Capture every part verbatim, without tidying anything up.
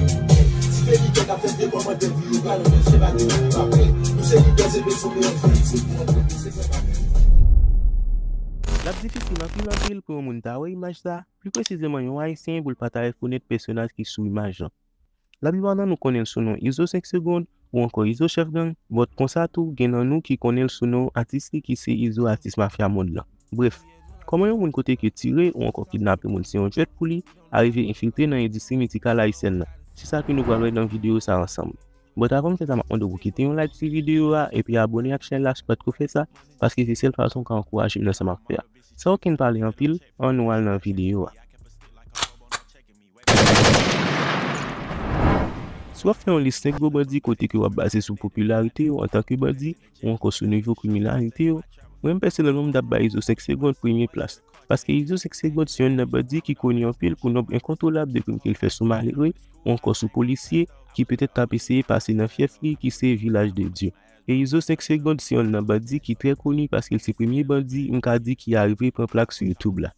Ti vye lidè k ap fè vye kòmantè viral, men se pa de moun pa vre. Nou se lidè, se peson, men antre, se pou antre, se fè pa. L ap difisil anpil anpil pou yon moun ta wè imaj sa, pli presizeman yon Ayisyen, pou l pa ta rekonèt pèsonaj ki sou imaj lan. Laplipa nan nou konnen l sou non Izo senk Segond ou ankò Izo Chèf Gang, but konsa tou gen nan nou ki konnen l sou non atis li ki se Izo atis mafya mond lan. Brèf, kòman yon moun kote ke tire ou ankò kidnape moun se yon jwèt pou li, arive enfiltre nan endistri mizikal ayisyèn nan? Se sa ke nou pral wè nan videyo sa ansanm. But avan m fè sa, m ap mande w pou kite yon like sou videyo a epi abòne ak chèn la si w pa t ko fè sa, paske se sèl fason w ka ankouraje m nan sa m ap fè a. San okenn pale anpil, ann nou al nan videyo a. Si w ap fè yon lis senk gwo bandi kote ke w ap baze sou popilarite yo antanke bandi ou ankò sou nivo kriminalite yo, mwen menm pèsonèlman m t ap bay Izo senk Segond premye plas. Paske Izo senk Segond se yonn nan bandi ki koni anpil pou nonb enkontwolab de krim ke l fè sou malere ou ankò sou polisye ki petèt t ap eseye pase nan fyèf li ki se Vilaj de Dye. E Izo senk Segond se yonn nan bandi ki trè koni paske l se premye bandi m ka di ki arive pran plak sou YouTube la.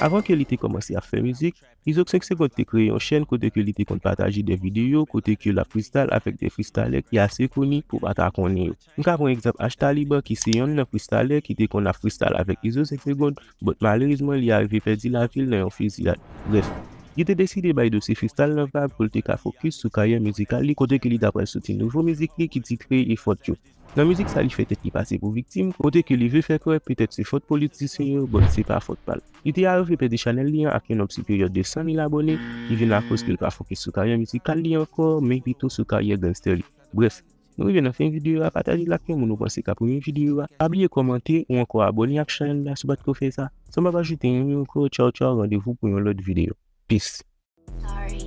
Avan ke li te kòmanse ap fè mizik, Izo senk Segond te kreye yon chèn kote ke li te konn pataje de videyo kote ke l ap freestyle avèk de freestylè ki ase koni pou w pa ta konnen yo. M ka pran egzanp H Taliban ki se yonn nan freestylè ki te konn ap freestyle avèk Izo senk Segond, but malerezman li arive pèdi lavi l nan yon fiziyad. Brèf, li te deside bay dosye freestyle nan vag pou l te ka fokis sou karyè mizikal li kote ke li ta pral soti nouvo mizik li ki titre E Fòt Yo. Nan mizik sa li fè tèt li pase pou viktim, kote ke li vle fè kwè petèt se fòt politisyen yo, but se pa fòt pa l. Li te arive pèdi chanèl li an ak yon nonb siperyè de san mil abòne, ki vin akoz ke l pa fokis sou karyè mizikal li ankò, men pito sou karyè gangstè li. Brèf, nou rive nan fen videyo a, pataje l ak yon moun ou panse ka renmen videyo a. Pa bliye kòmante ou ankò abòne ak chanèl la si w pa t ko fè sa. San m pa ajoute anyen ankò, tchaw tchaw, randevou pou yon lòt videyo. Peace. Sorry.